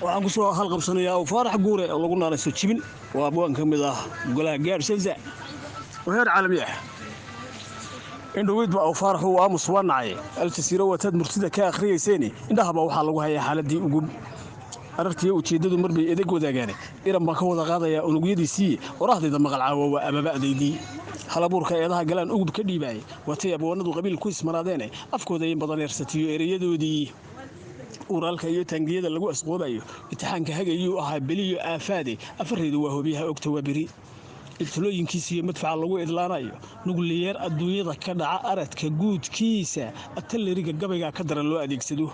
Waxaan ku soo halqabsanayaa Aw Faarax Guure oo lagu naanayso Jibin, waa abwaan ka mid ah golaha Gaadh Shansa oo heer caalami ah. Indhoweyd ba Aw Faarax uu aamus waa nacay. Aljasiiro wataad murtida ka akhriyeyseen, indhahaba waxaa lagu hayaa xaaladii ugu arartiyo ujeeddadu marbay edeg wadaagaan. Iran baan ka wada qaadayaa unugyadiisii, orahdayda maqal caawa waa amaba'daydii. Halabuurka eedaha galaan ugub ka dhiibaay, waatay abwaanadu qabiil ku ismaraadeene, afkooda in badan eersatiyo ereyadoodii. Uraalka iyo taangiyada lagu asqoobayo itixaanka hagayuu ahaa beliyo aafaade, afaraydu waa hobiyaha ogta waa beri. Ibtilooyinkiisa iyo madfaca lagu idlaanayo nugliyeer adduunyada ka dhaca aradka guudkiisa, ataleriga gabaygaa ka daran loo adeegsado.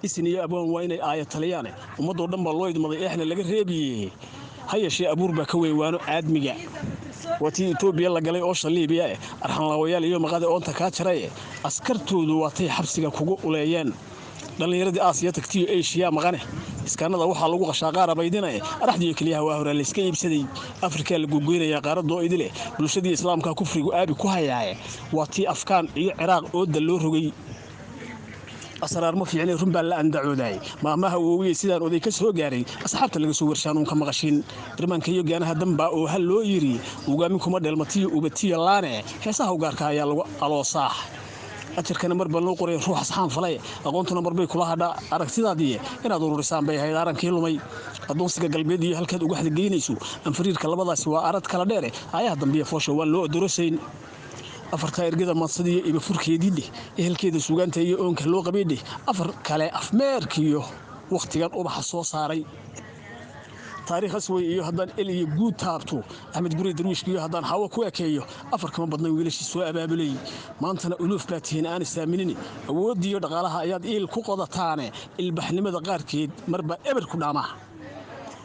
Isin iyo abwaan waa inay aaya taliyaane, ummadoo dhan baa loo idmaday, eexna laga reebiye. Ha yeeshee abuur baa ka weyn waano aadmiga. Waa tii Etoobiya la galay oo Liibiya eh, arxanlaawayaal iyo maqada oonta kaa jaraye, askartoodu waatay xabsiga kugu uleeyeen. Dhallinyaradii Aasiya tagtiyo Eshiya maqane, iskaanada waxaa lagu qashaa qaar abaydinaye, araxdiiyo keliyaha waa horaa layska iibsaday. Afrikaa la gogoynayaa qaaradoo idile, bulshadii islaamka kufrigu aabi ku hayaaye, waa tii Afkaan iyo Ciraaq ooda loo rogay. Asraar ma fiicnay, run baa la andacoodaay. Maamaha woowiyey sidaan oday ka soo gaaray, asxaabta laga soo warshaanuun ka maqashin. Irmaanka iyo gaanaha dambaa oo hal loo yiri, ugaamin kuma dheelmatiyo ubatiyo laane, heesaha ugaarka ayaa lagu aloosaa. Ajarkana mar baa loo qoray ruux asxaan falay, aqoontuna marbay kula hadha aragtidaadii inaad ururisaan bay ahayd aarankii lumay. Adoonsiga galbeed iyo halkaad uga xadgeynayso anfariirka, labadaasi waa arad kala dheere, aayaha dambiya foosha waan loo odorosayn. Afartaa ergada maansadiyo ibafurkeedii dheh, ehelkeeda sugaanta iyo oonka loo qabay dheh. Afar kale afmeerkiyo wakhtigan ubaxa soo saaray taariikh aswey iyo haddaan el iyo guud taabto, Axmed Gurey Darwiishka iyo haddaan hawo ku ekeeyo, afar kama badnayn wiilashii soo abaabulay. Maantana uluuf baa tihiin aan isaaminini, awooddiiyo dhaqaalaha ayaad iil ku qodataane, ilbaxnimada qaarkeed marba eber ku dhaamaa.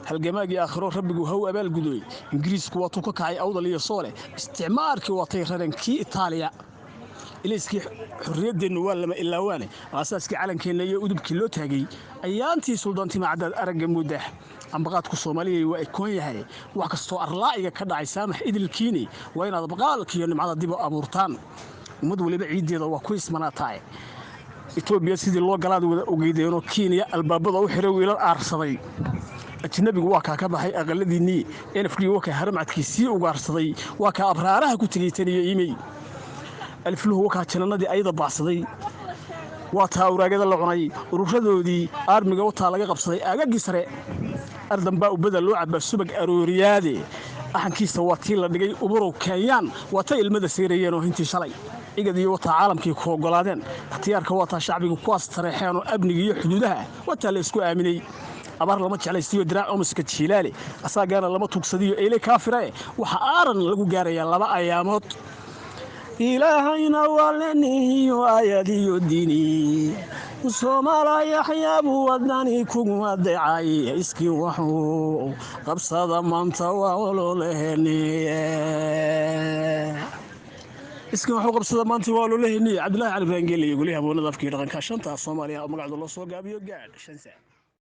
Halgamaagii aakhiro rabbigu haw abaalgudooy, Ingiriisku waatuu ka kacay Awdal iyo Soole, isticmaarkii waatay rareen kii Itaaliya. Ilayskii xorriyaddeennu waa lama ilaawaane, aasaaskii calankeenna iyo udubkii loo taagay ayaantii suldaantima caddaad aragga muddah. Ambaqaadku Soomaaliyay waa ikoon yahay, wax kastoo arlaa'iga ka dhacay saamax idilkiini, waa inaad baqaalkiiyo nimcada dib u abuurtaan. Ummad waliba ciiddeeda waa ku ismanaataay. Etoobiya sidii loo galaad wada ogeydeenoo, Kenya albaabada u xiray wiilal aarsaday. Ajnabigu waa kaa ka baxay aqaladiinnii, NFD waa kaa haramcadkii sii ugaarsaday, waa kaa abraaraha ku tegey taniyo imey. Alifluhu wakaa janannadii ayada baacsaday, waa taa awraagada la cunay ururadoodii aarmiga, wataa laga qabsaday aagaggii sare. Ardan baa ubada loo cabaa subag arooriyaade, axankiisa waa tii la dhigay uburow Kenyaan, waa tay ilmada seyrayeen oo hintii shalay. Igad iyo wataa caalamkii ku ogolaadeen ikhtiyaarka, waa taa shacbiga kuwaas tareexeenoo amniga iyo xuduudaha wataa la isku aaminay. Abaar lama jeclaystiyo diraac omiska jiilaale, asaagaana lama tugsadiyo eyle kaafirae, waxa aaran lagu gaarayaa laba ayaamood. Ilaahayna waa lenihiyo aayadiyo diini, Soomaala yaxyaabu wadani kugu adeecay, iskii waxuu qabsada maanta waa ololeheniye, iskii waxuu qabsada maanta waa ololeheniye. Cabdullahi Cali Ibrahim Geele iyo goliha abwaanada afkii dhaqanka shanta Soomaaliya oo magacda loo soo gaabiyo Gaadh Shansa.